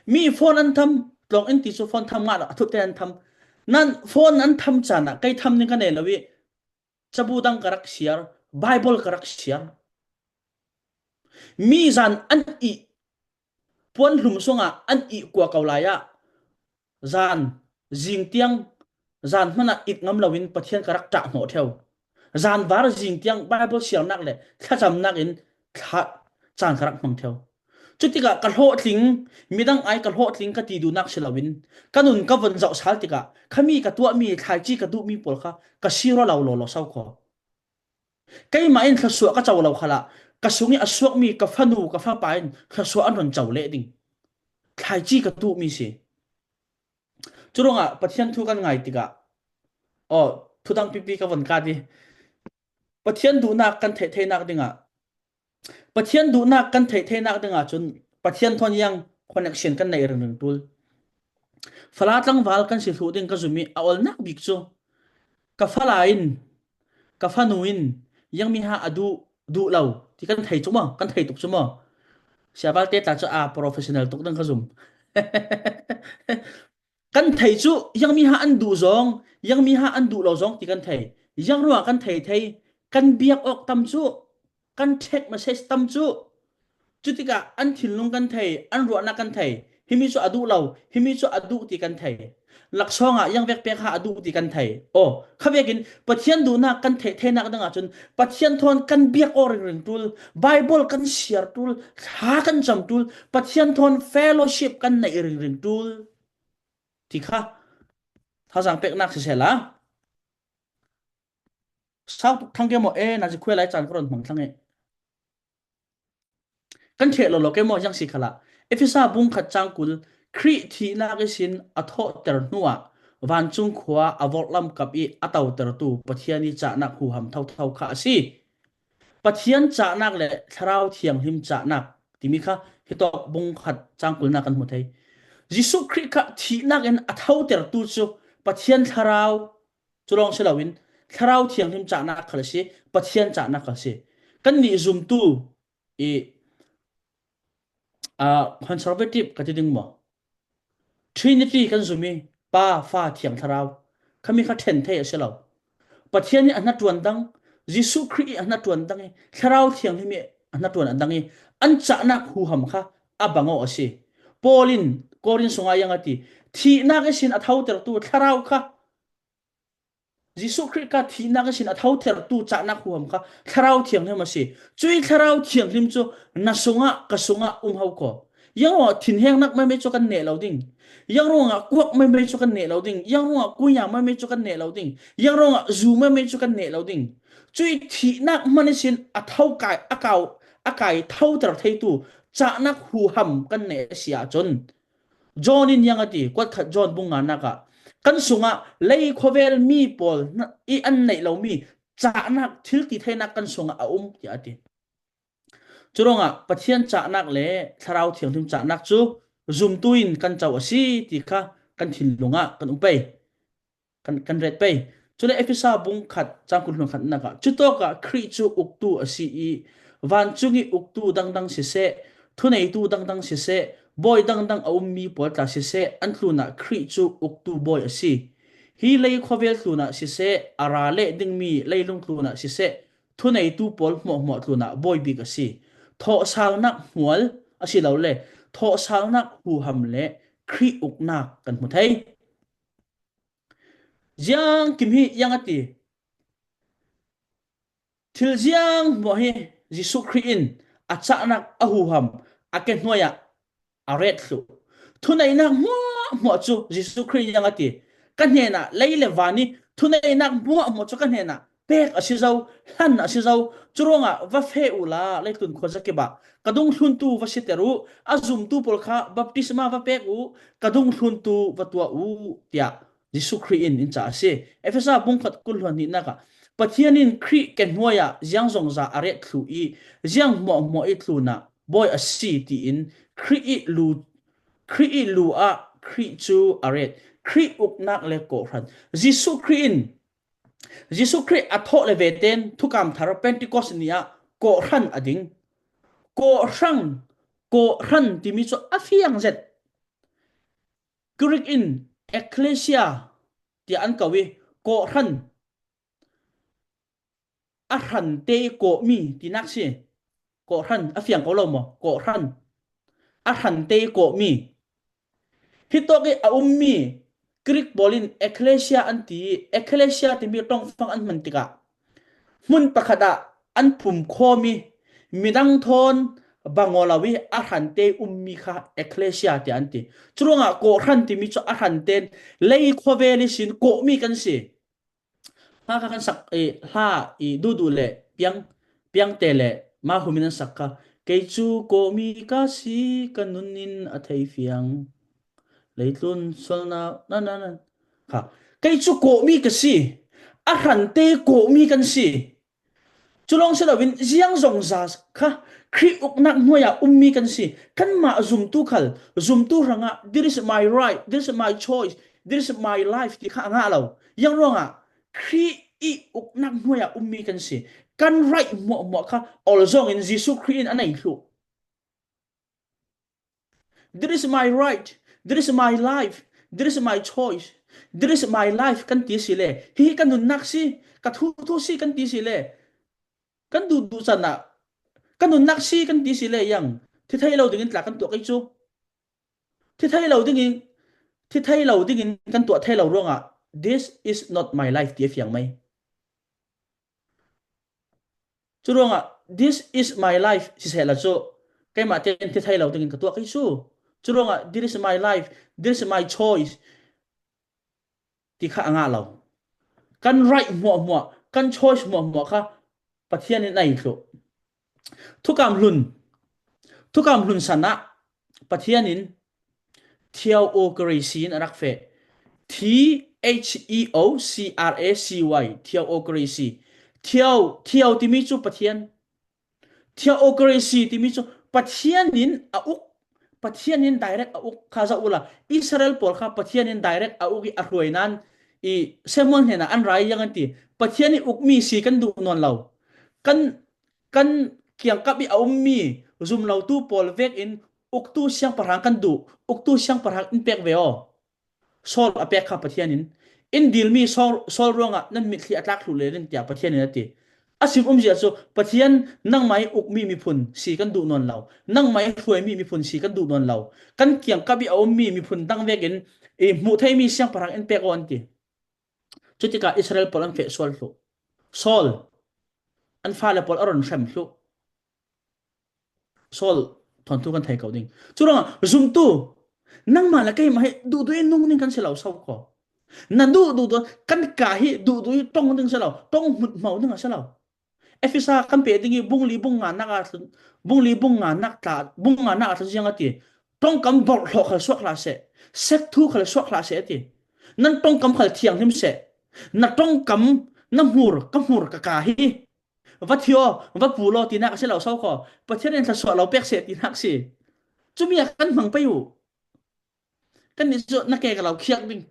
Mi phone an tham, tlawng in ti cu phone tham ngah lo, a thut te an tham. Nan phone an tham caan ah kei tham ning ka nei lo ih cabu dang ka rak siar, Bible ka rak siar. Mi zan an ih, puan hlum sungah an ih kua ko lai ah zan, zing tiang, zan hmanh ah it ngam loin Pathian ka rak ṭah hnawh ṭheu. Zan var zing tiang Bible siarnak le thlacamnak in thla caan ka rak hmang ṭheu. Cutikah ka hlawhtling, midang ai ka hlawhtling ka ti duhnak si loin ka nun ka von zoh sal tikah khami ka tuahmi thlaici ka duhmi pawl kha ka sir aw lo lawlaw so kho. Keimah in thluasuah ka co lo khalah ka sung ih a suakmi ka fanu ka fapa in thluasuah an run co leh ding. Thlaici ka tuhmi si. Cu ruangah Pathian thu kan ngai tikah, aw, thudang pipi ka von kat ih Pathian duhnak kan theih theinak dingah, Pathian duhnak kan theih theinak dingah cun Pathian thawn ziang connection kan neih ringring ṭul. Fala tlangval kan si thluh ding ka zum i a olnak bik cu ka fala in, ka fanu in ziangmi ha a duh, duh lo ti kan thei cu maw, kan thei tuk cu maw? Siavalte tla cu aa professional tuk ding ka zum. Kan thei cu, ziangmi ha an duh zong, ziangmi ha an duh lo zong ti kan thei. Ziang ruangah kan thei thei, kan biak awk tam cu, kan text message tam cu. Cutikah an thinlung kan thei, an ruahnak kan thei. Himi cu a duh lo, himi cu a duh ti kan thei. Laksawng ah ziangvek pek ha a duh ti kan thei. Aw, kha vekin Pathian duhnak kan theih theinak dingah cun Pathian thawn kan biak awk ringring ṭul, Bible kan siar ṭul, thla kan cam ṭul, Pathian thawn fellowship kan neih ringring ṭul ti kha thazaang peknak siseh la. Sau tuk thang ke maw, e, nazi khuai lai caan ka ron hmang thlang e. Kan ṭheh lo lo ke maw, ziang si khalah. Efesa bung khat cang kul, Khrih thihnak ihsin a thawhter hnuah vancung khua a vorhlam kap i a totertu Pathian i cahnak huham thotho kha a si. Pathian cahnak le Thlarau Thianghlim cahnak timi kha hitawk bung khat cang kulnak kan hmu thei. Jesuh Khrih kha thihnak in a thotertu cu Pathian Thlarau cu lawng si loin Thlarau Thianghlim cahnak khal a si, Pathian cahnak khal a si. Kannih zumtu i, aa, conservative ka ti ding maw? Trinity kan zum i Pa, Fa, Thiang Thlarau. Khami kha ṭhen thei a si lo. Pathian i a hnaṭuan dang, Jesuh Khrih i a hnaṭuan dang i, Thlarau Thianghlim i a hnaṭuan a dang i, an cahnak huham kha a bang awk a si. Paul in Korin sungah ziang a ti, thihnak ihsin a thotertu Thlarau kha Jesuh Khrih kha thihnak ihsin a thotertu cahnak huham kha Thlarau Thianghlim a si. Cuih Thlarau Thianghlim cu na sungah, ka sungah um ho ko. Ziang ruangah thinhengnak maimai cu kan neh lo ding. Ziang ruangah kuak maimai cu kan neh lo ding. Ziang ruangah kuia maimai cu kan neh lo ding. Ziang ruangah zu maimai cu kan neh lo ding. Cuih thihnak hman ihsin a tho kai, a kau, a kai thoter theitu cahnak huham kan neh a si ahcun, John in ziang a ti, kuat khat John bung nganak ah, kan sungah lei khuavel mi pawl hna-, i an neih lomi cahnak thil ti theinak kan sungah a um, tiah a ti. Curuangah Pathian cahnak le Thlarau Thianghlim cahnak cu zumtu in kan co a si ti kha kan thinlung ah kan um pei. Kan, kan ret pei. Cule Efesa bung khat, cang kul hluan khatnak ah, cutawkah Khrih cu uktu a si i, vancung i uktu dangdang siseh, thuneitu dangdang siseh, bawi dangdang a ummi pawl tla siseh, an tlunah Khrih cu uktu bawi a si. Hi lei khuavel tlunah siseh, a ra leh dingmi leilung tlunah siseh, thuneitu pawl hmuahhmuah tlunah bawi bik a si. Thawhsalnak hmual asilole thawhsalnak huham le Khrih uknak kan hmu thei. Ziangkim hi ziang a ti. Thil ziang hmuah hi Jesuh Khrih in a cahnak a huham a ke hnuai ah a ret thluh. Thuneihnak hmuahhmuah cu Jesuh Khrih in ziang a ti. Ka hnenah lei le van i thuneihnak hmuahhmuah cu ka hnenah pek a si zo, hlan a si zo. Curuangah va feh uhla leitlun khuazakip ah ka dungthluntu va siter uh, a zumtu pawl kha baptisma va pek uh, ka dungthluntu va tuah uh, tiah Jesuh Khrih in in ca a si. Efesa bung khat kul hluan hnihnak ah, Pathian in Khrih ke hnuai ah ziang zongza a ret thluh i, ziang hmuahhmuah i tlunah bawi a si, tiin Khrih i lu, Khrih i lu ah Khrih cu a ret. Khrih uknak le kawhhran. Jesuh Khrih in, Jesuh Khrih a thawh le veten thukam thar Pentecost ni ah kawhhran a ding. Kawhhran, kawhhran timi cu a fiang zet. Greek in ekklesia tiah an ko i, kawhhran, a hrante i kawhmi tinak si. Kawhhran a fiang ko lo maw? Kawhhran, a hrante i kawhmi. Hitawk i a ummi Greek pawl in ekklesia an ti i, ekklesia timi ṭongfang an hman tikah hmun pakhat ah an pumkhawm i, midang thawn bang aw lo i a hrante ummi kha ekklesia tiah an ti. Curuangah kawhhran timi cu a hranten lei khuavel ihsin kawhmi kan si. Hla kha kan sak, eh, hla i duhduh le piang, piangte le mahum in an sak kha, kei cu kawhmi ka si, ka nun in a thei fiang. Leitlun sualnak, na, na, na. Kha. Kei cu kawhmi ka si. A hrante kawhmi kan si. Culawng si loin ziang zongza kha Khrih uknak hnuaiah ummi kan si. Kanmah zumtu khal, zumtu hrangah, "This is my right, this is my choice, this is my life," ti kha a ngah lo. Ziang ruangah Khrih i uknak hnuaiah ummi kan si. Kan right hmuahhmuah kha olzawngin Jesuh Khrih in a nei thluh. "This is my right, this is my life, this is my choice, this is my life," kan ti si le, "Hihi ka nunnak si, ka thuthu si," kan ti si le, kan duhduh canah, "Ka nunnak si," kan ti si le, ziang thi thei lo dingin tla kan tuah kei cu. Thi thei lo dingin, thi thei lo dingin kan tuah thei lo ruangah, "This is not my life," ti a fiang mai. Curuangah, "This is my life," sisehla cu, "Keimah tein thi thei lo dingin ka tuah kei cu." Curuangah, "This is my life, this is my choice," ti kha a ngah lo. Kan right hmuahhmuah, kan choice hmuahhmuah kha Pathian in a i thluh. Thukam hlun, thukam hlun sanah Pathian in theocracy in a rak feh. T H E O C R A C Y, theocracy. Theo, theo timi cu Pathian. Theocracy timi cu Pathian in a uk, Pathian in direct a uk kha zoh uhla. Israel pawl kha Pathian in direct a uk i a hruai nain i Samuel hnenah an ra i ziang an ti. Pathian i ukmi si kan duh nawn lo. Kan, kan kiangkap i a ummi zumlotu pawl vekin uktu siangpahrang kan duh, uktu siangpahrang in pek ve aw. Saul a pek kha Pathian in, "In dilmi Saul, Saul ruangah nan mitthli a tlak thluh le ning," tiah Pathian in a ti. A sim umzia cu, "Pathian, nangmah i ukmi miphun si kan duh nawn lo, nangmah i hruaimi miphun si kan duh nawn lo. Kan kiangkap i a ummi miphun dang vekin i hmuh theimi siangpahrang in pek aw," an ti. Cutikah Israel pawl an feh sual thluh. Saul, an fale pawl a ron hrem thluh. Saul thawnthu kan thei ko ding. Curuangah zumtu, nangmah le keimah hi duhduh i nung ning kan si lo so kho. Na duh duhduh kan ka hi duhduh i ṭong ding si lo, ṭong hmut hmo ding a si lo. Efesa kan peh ding i bungli bungnganak a tlun, bungli bungnganak tla, bungnganak a tlun ziang a ti. Ṭongkam borh hlawh khal suak hlah seh, sek thu khal suak hlah seh a ti. Nan ṭongkam khal thianghlim seh. Na ṭongkam, na hmur, ka hmur ka ka hi. Va thi aw, va pu law tinak a si lo so kho. Pathian in thluasuah lo pek seh tinak si. Cumi ah kan hmang pei uh. Kan nih cu na ke ka lo khiak ding.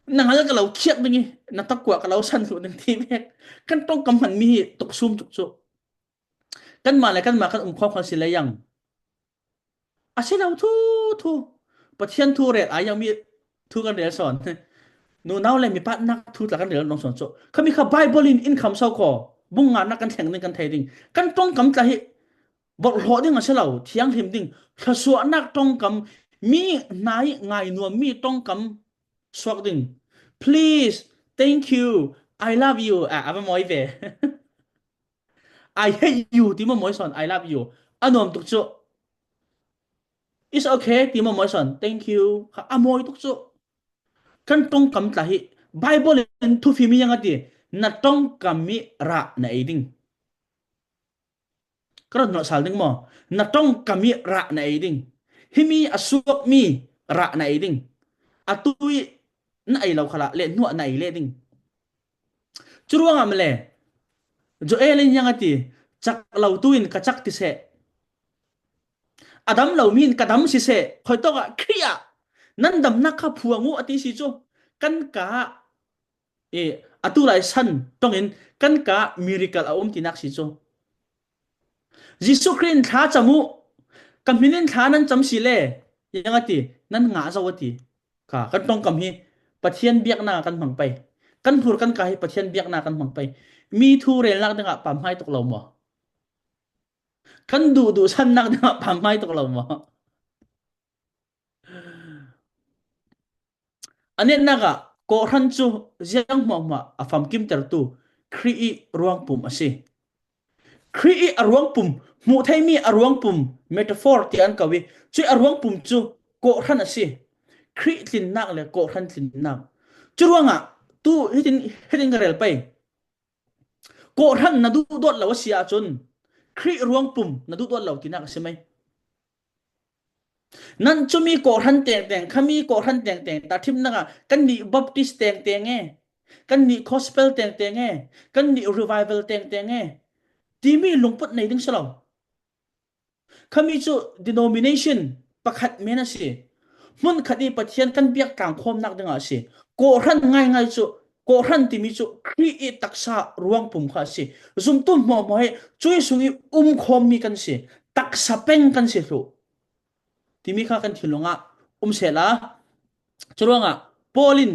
Na ngal ka lo khiak ding i, na takua ka lo san thluh ding ti vek. Kan ṭongkam hmanmi hi tuksum tuk cu. Kanmah le kanmah kan um khawm khan si le ziang. A si lo thu, thu. Pathian thu rel a ziangmi thu kan rel sawn. Nunau le mipatnak thu tla kan rel nong sawn cu. Khami kha Bible in in kham so kho. Bungnganak kan thleng ding kan thei ding. Kan ṭongkam tla hi borh hlawh ding a si lo, thianghlim ding. Thluasuahnak ṭongkam, mi hna i ngainuammi ṭongkam suak ding. "Please, thank you, I love you." Ah, a va mawi ve. "I hate you," ti maw mawi sawn, "I love you." A nuam tuk cu. "It's okay," ti maw mawi sawn, "Thank you." Kha a mawi tuk cu. Kan ṭongkam tla hi Bible in thufim i ziang a ti, na ṭongkam i rah na ei ding. Ka ron hnawh sal ding maw? Na ṭongkam i rah na ei ding. Himi a suakmi rah na ei ding. Atu i na ei lo khalah le hnuah na ei leh ding. Curuangah male Joel in ziang a ti, "Cak lotu in ka cak ti seh. A dam lomi in ka dam si seh. Khuitawkah Khrih ah nan damnak kha phuang uh," a ti si cu. Kan ka ah, eh, atu lai san ṭongin kan ka ah miracle a um tinak si cu. Jesuh Khrih in thla cam uh, ka hmin in thla nan cam si le, ziang a ti, nan ngah zo a ti. Kha, kan ṭongkam hi Pathian biaknak ah kan hmang pei. Kan hmur kan ka hi Pathian biaknak ah kan hmang pei. Mi thu relnak dingah pamhmai tuk lo maw? Kan duhduh sannak dingah pamhmai tuk lo maw? A netnak ah kawhhran cu ziang hmuahhmuah a famkimtertu Khrih i ruangpum a si. Khrih i a ruangpum, hmuh theimi a ruangpum, metaphor tiah an ko i, cuih a ruangpum cu kawhhran a si. Khrih tlinnak le kawhhran tlinnak. Curuangah tu hitin, hitin ka rel pei. Kawhhran na duhdawt lo a si ahcun Khrih ruangpum na duhdawt lo tinak a si mai. Nan cumi kawhhran tengteng, khami kawhhran tengteng, tahṭhimnak ah kannih Baptist tengteng e, Kannih gospel tengteng e, kannih revival tengteng e, timi lungput nei ding si lo. Khami cu denomination pakhat men a si. Hmun khat i Pathian kan biak tlangkhawmnak dingah a si. Kawhhran ngaingai cu, kawhhran timi cu Khrih i taksa ruangpum kha a si. Zumtu hmuahhmuah hi cui sung i umkhawmmi kan si. Taksa peng kan si thluh. Timi kha kan thinlung ah um sehla. Curuangah Paul in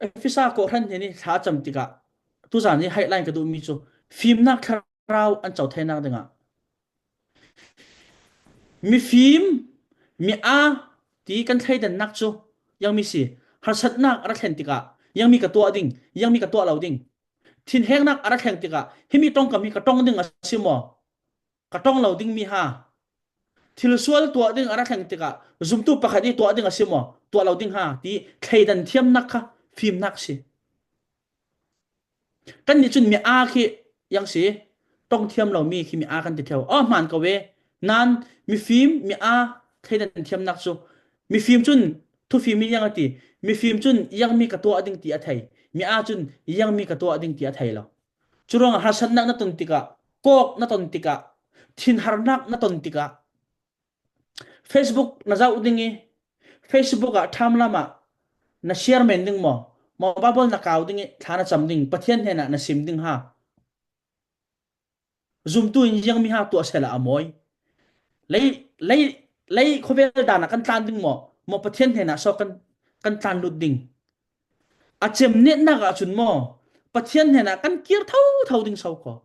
Efesa kawhhran hnen i thla a cam tikah tuzan i highlight ka duhmi cu fimnak thlarau an co theinak dingah mifim, mi aa ti kan thleidannak cu ziangmi si, harsatnak a ra thlen tikah ziangmi ka tuah ding, ziangmi ka tuah lo ding, thinhengnak a ra thleng tikah himi ṭongkam hi ka ṭong ding a si maw? Ka ṭong lo dingmi ha. Thilsual tuah ding a ra thleng tikah zumtu pakhat i tuah ding a si maw? Tuah lo ding ha ti thleidan thiamnak kha fimnak si. Kannih cun mi aa khi ziang si, ṭong thiam lomi khi mi aa kan ti ṭheo. Aw, hmaan ko ve. Nan mifim, mi aa thleidan thiamnak cu mifim cun thufim i ziang a ti. Mifim cun ziangmi ka tuah ding ti a thei. Mi aa cun ziangmi ka tuah ding ti a thei lo. Curuangah harsatnak na ton tikah, kawk na ton tikah, thinharnak na ton tikah, Facebook na zoh ding i, Facebook ah ṭhamlam ah na share men ding maw? Maw Bible na kau ding i, thla na cam ding, Pathian hnenah na sim ding ha. Zumtu in ziangmi ha tuah sehla a mawi. Lei, lei, lei khuavel dan ah kan tlan ding maw? Maw Pathian hnenah so kan, kan tlan lut ding? A cemnetnak ah cun maw Pathian hnenah kan kir thotho ding so kho.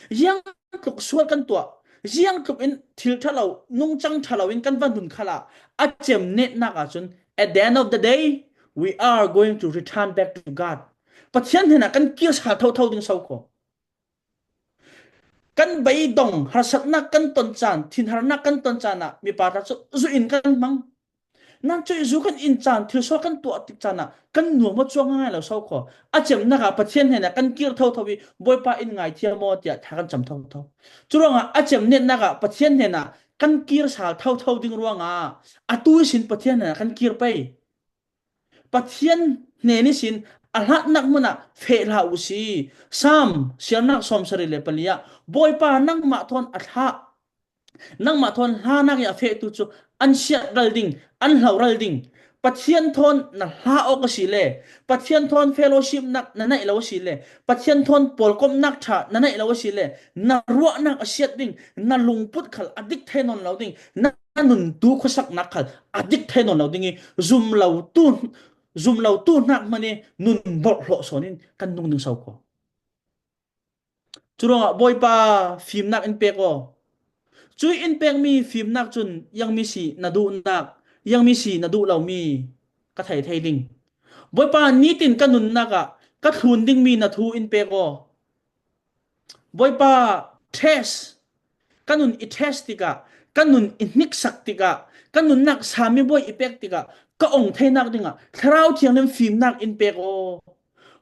Ziangtluk sual kan tuah, ziangtluk in thil ṭha lo, nungcang ṭha lo in kan va nun khalah a cemnetnak ah cun, at the end of the day, we are going to return back to God. Pathian hnenah kan kir sal thotho ding so kho. Kan beidong, harsatnak kan ton caan, thinharnak kan ton caan ah mipa ta cu zu in kan hmang. Nan cuih zu kan in caan, thilsual kan tuah tik caan ah kan nuam aw cuang ngai lo so kho. A cemnak ah Pathian hnenah kan kir thotho i, Bawipa in ngaithiam aw tiah thla kan cam thotho. Curuangah a cemnetnak ah Pathian hnenah kan kir sal thotho ding ruangah atu ihsin Pathian hnenah kan kir pei. Pathian hnen ihsin a hlatnak hmun ah feh hlah u si. Salm siarnak sawmsarih le pali ah, Bawipa, nangmah thawn a thlah, nangmah thawn hlanak i a fehtu cu an siat ral ding, an hlo ral ding. Pathian thawn na hla awk a si le, Pathian thawn fellowship nak na neih lo a si le, Pathian thawn pawlkomhnak ṭha na neih lo a si le, na ruahnak a siat ding, na lungput khal a dik thei nawn lo ding, na nuntu khuasaknak khal a dik thei nawn lo ding i, zum lo tu, zum lo tu hnak hmanh i nun borhhlawh sawn in kan nung ding so kho. Curuangah Bawipa, fimnak in pek aw. Cui in pekmi fimnak cun ziangmi si na duhnak, ziangmi si na duh lomi ka thei thei ding. Bawipa, nitin ka nunnak ah ka thlun dingmi na thu in pek aw. Bawipa, test, ka nun i test tikah, ka nun i hniksak tikah, ka nunnak sami bawi i pek tikah ka ong theinak dingah Thlarau Thianghlim fimnak in pek aw.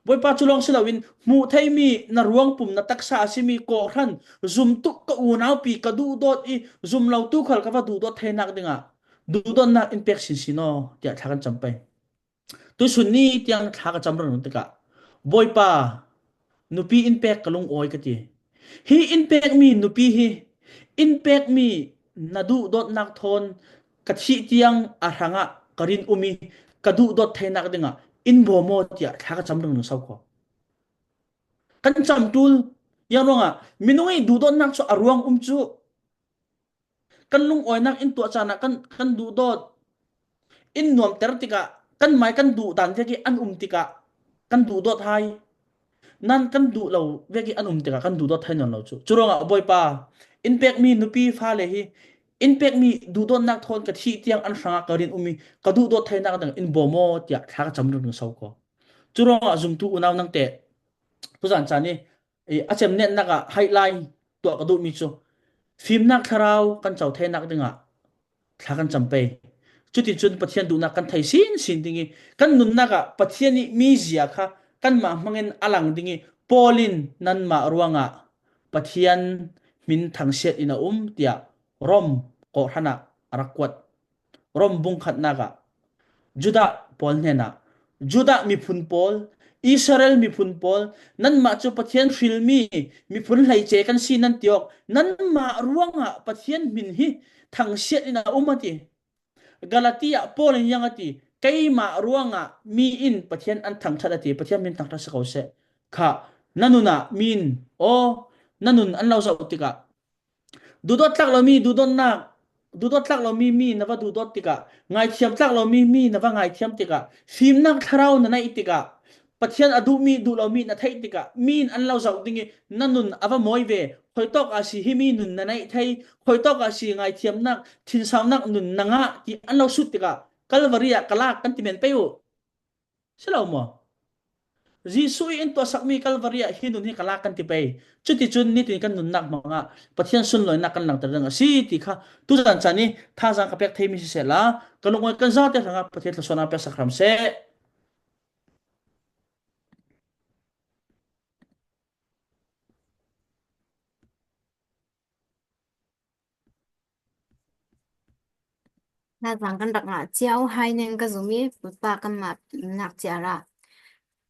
Bawipa, cu lawng si loin hmuh theimi na ruangpum, na taksa a simi kawhhran, zumtu ka unaupi ka duhdawt i, zum lotu khal ka va duhdawt theinak dingah duhdawtnak in pek sinsin aw, tiah thla kan cam pei. Tuihsun ni tiang thla ka cam ringring tikah, Bawipa, nupi in pek ka lungawi ka ti. Hi in pekmi nupi hi in pekmi na duhdawtnak thawn ka thih tiang a hrangah ka rin um i ka duhdawt theinak dingah in bawm aw, tiah thla ka cam ringring so kho. Kan cam ṭul, ziang ruangah minung i duhdawtnak cu a ruang um cu. Kan lungawinak in tuah caan ah kan, kan duhdawt. In nuamter tikah kan mai kan duh dan vek i an um tikah kan duhdawt hai. Nan kan duh lo vek i an um tikah kan duhdawt thei nawn lo cu. Curuangah Bawipa, in pekmi nupi fale hi in pekmi duhdawtnak thawn ka thih tiang an hrangah ka rin um i ka duhdawt theinak ding in bawm aw, tiah thla ka cam ringring so kho. Curuangah zumtu unau nangteh tuzan caan i, i a cemnetnak ah highlight tuah ka duhmi cu fimnak thlarau kan co theinak dingah thla kan cam pei. Cuticun Pathian duhnak kan thei sinsin ding i kan nunnak ah Pathian i mizia kha kanmah hmangin a lang ding i Paul in nanmah ruangah Pathian hmin thangsiat in a um, tiah Rom kawhhran ah a rak kuat. Rom bung khatnak ah Judah pawl hnenah, Judah miphun pawl, Israel miphun pawl, nanmah cu Pathian hrilmi miphun hleice kan si nan ti awk, nanmah ruangah Pathian hmin hi thangsiat in a um a ti. Galatia Paul in ziang a ti, keimah ruangah mi in Pathian an thangṭhat a ti, Pathian hmin thangṭhat si ko seh. Kha, na nunah mi in, aw, na nun an lo zoh tikah, duhdawt tlak lomi duhdawtnak, duhdawt tlak lomi mi na va duhdawt tikah, ngaithiam tlak lomi mi na va ngaithiam tikah, fimnak thlarau na neih tikah, Pathian a duhmi duh lomi na theih tikah, mi in an lo zoh ding i, na nun a va mawi ve, khuitawk ah si himi nun na neih thei, khuitawk ah si ngaithiamnak, thinsaunak nun na ngah ti an lo sut tikah, Kalvari ah ka lak kan ti men pei uh. Si lo maw? Jesuh i in tuahsakmi Kalvari ah hi nun hi ka lak kan ti pei. Cuticun nitin kan nunnak hmangah Pathian sunlawinak kan langter ding a si ti kha tuzan caan i thazaang ka pek theimi sisehla, ka lungawai kan zate hrangah Pathian thluasuahnak peksak hram seh. Thazaang kan rak ngah cia uh hai ning ka zum i, pupa kanmah nak cia ra.